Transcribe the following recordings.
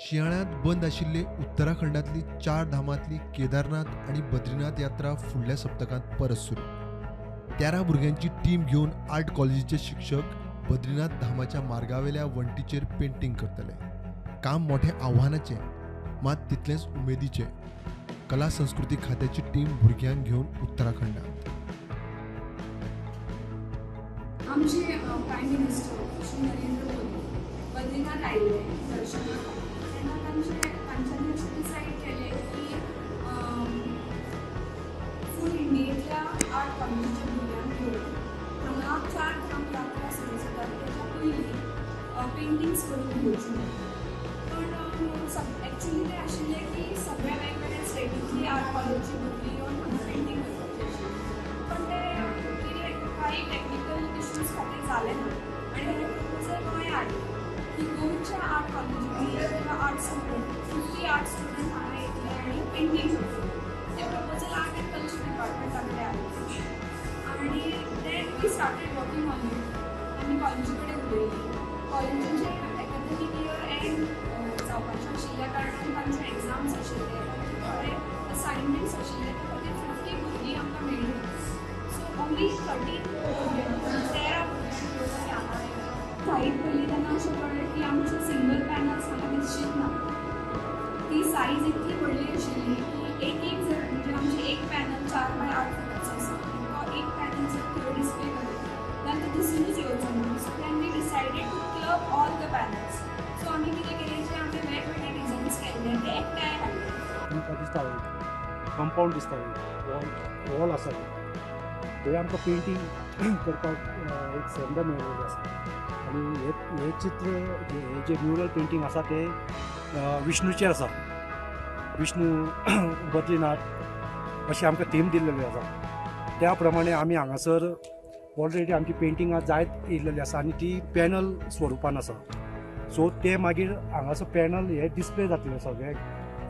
शिंयाळ्यांत बंद आशिल्ले उत्तराखंडांतली चार धामांतली केदारनाथ आनी बद्रीनाथ यात्रा फुडल्या सप्तकांत परत सुरू. 13 भुरग्यांची टीम घेवन आर्ट कॉलेजीचे शिक्षक बद्रीनाथ धामाच्या मार्गावेल्या वण्टीचेर पेंटींग करतले. काम मोठें आव्हानाचें, मात तितलेंच उमेदीचें. कला संस्कृती खात्याची टीम भुरग्यांक घेवन उत्तराखंडात. आमचे प्रायम मिनिस्टर श्री नरेंद्र मोदी बद्रीनाथ आयिल्ले दर्शनाक तेन्ना तांच्यांनी अशें डिसायड केलें की फूल इंडियेंतल्या आर्ट कॉलेजीच्या भुरग्यांक घेवन हांगा चार धाम यात्रा सुरू जाता तेच्या पयलीं पेंटिंग्स करून घेवची म्हणून. पण एक्चुली तें आशिल्लें की सगळ्या वेगवेगळ्या स्टेटींतली आर्ट कॉलेजीची भुरगीं येवन हांगा पेंटींग करपाची आशिल्ली, पण ते कितें काही टॅक्निकल इश्यूज खातीर जालें ना आनी हें प्रपोजल गोंया हाडलें की गोंयच्या आर्ट कॉलेजींनी किंवा आर्ट स्टुडंट, 50 आर्ट स्टुडंट हांगा येतले आनी पेंटींग करतले. तें प्रपोजल आर्ट अँड कल्चर डिपार्टमेंटा कडेन आयलें आनी then we started working on it. आमी कॉलेजी कडेन उलयलीं. कॉलेजीचें एकाडेमीक इयर एंड जावपाचें आशिल्ल्या कारणान तांचे एग्जाम्स आशिल्ले, तांचे थोडे असायनमेंट्स आशिल्ले, त्या खातीर 50 भुरगीं आमकां मेळ्ळी. सो ओन्ली 13 भुरग्यांक, 13 भुरग्यांक घेवन आमी हांगा आयले. जायत पयलीं तेन्ना अशें कळ्ळें की आमचे सिंगल पॅनल्स हांगा दिसचीच ना. ती सायज इतली व्हडली आशिल्ली की एक एक जर, म्हणजे आमचे एक पॅनल 4 बाय 8 फुटाचो आसा आनी तो एक पॅनल जर थंय डिस्प्ले करीत जाल्यार तो दिसुनूच येवचो ना. So then we decided to club all the panels. So आमी कितें केलें, जे आमी वेगवेगळे डिझायन्स केल्ले ते एकठांय हाडले. तुमकां दिसता, कंपाऊंड दिसता, वॉल वॉल आसा. थंय आमकां पेंटींग करपाक एक संद मेळिल्ली आसा आनी हे हे चित्र, हे जे म्युरल पेंटींग आसा ते विष्णूचेर आसा. विष्णू बद्रीनाथ अशें आमकां थीम दिल्लेली आसा. त्या प्रमाणे आमी हांगासर ऑलरेडी आमची पेंटिंगां जायत येयलेली आसा आनी ती पॅनल स्वरुपान आसा. सो ते मागीर हांगासर पॅनल हे डिस्प्ले जातले सगळे.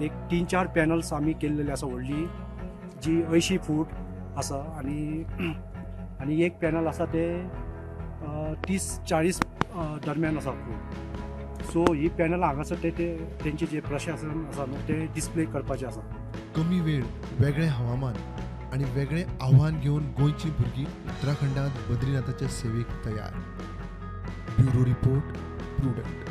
एक तीन चार पॅनल्स आमी केल्लेली आसा व्हडली, जी 80 फूट आसा आनी आनी एक पॅनल आसा ते 30-40 दरम्यान आसा फूट. सो ही पॅनल हांगासर ते ते तेंचे जे प्रशासन आसा न्हू, ते डिस्प्ले करपाचे आसा. कमी वेळ, वेगळें हवामान आनी वेगळें आव्हान घेवन गोंयची भुरगीं उत्तराखंडात बद्रीनाथाच्या सेवेक तयार. Bureau report, Prudent.